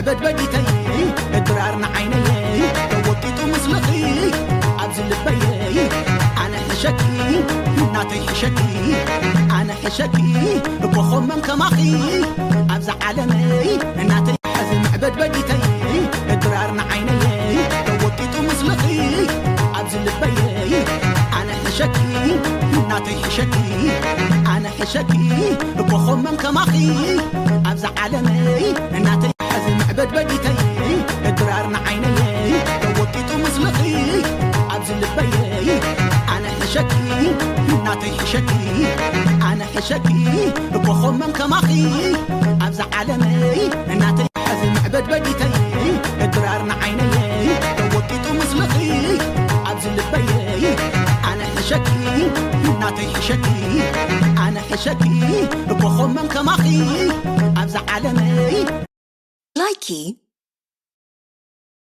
በድበዲተይ ድራር ንዓይነይ ተወቂጡ ምስልኺ ኣብዚ ልበይ ኣነ ሕሸኪ ናተይ ሕሸኪ ኣነ ሕሸኪ ኮኾብ መን ከማኺ ኣብዛ ዓለመይ እናተይ ሕዚ ምዕበድበዲተይ ድራር ንዓይነይ ተወቂጡ ምስልኺ ኣብዚ ልበይ ኣነ ሕሸኪ ናተይ ሕሸኪ ኣነ ሕሸኪ ኮኾብ መን ከማኺ ኣብዛ ዓለመይ እናተይ ሕዚ ምዕበድበዲተይ ድራር ንዓይነይ ተወቂጡ ምስልኺ ኣብዚ ልበይ ኣነ ሕሸኪ ናተይ ሕሸኪ ኣነ ሕሸኪ ኮኾብ መን ከማኺ ኣብዛ ዓለመይ እናተይ ሕዚ ምዕበድበዲተይ ድራር ንዓይነይ ተወቂጡ ምስልኺ ኣብዚ ልበይ ኣነ ሕሸኪ ናተይ ሕሸኪ ኣነ ሕሸኪ ኮኾብ መን ከማኺ ኣብዛ ዓለመይ ላይኪ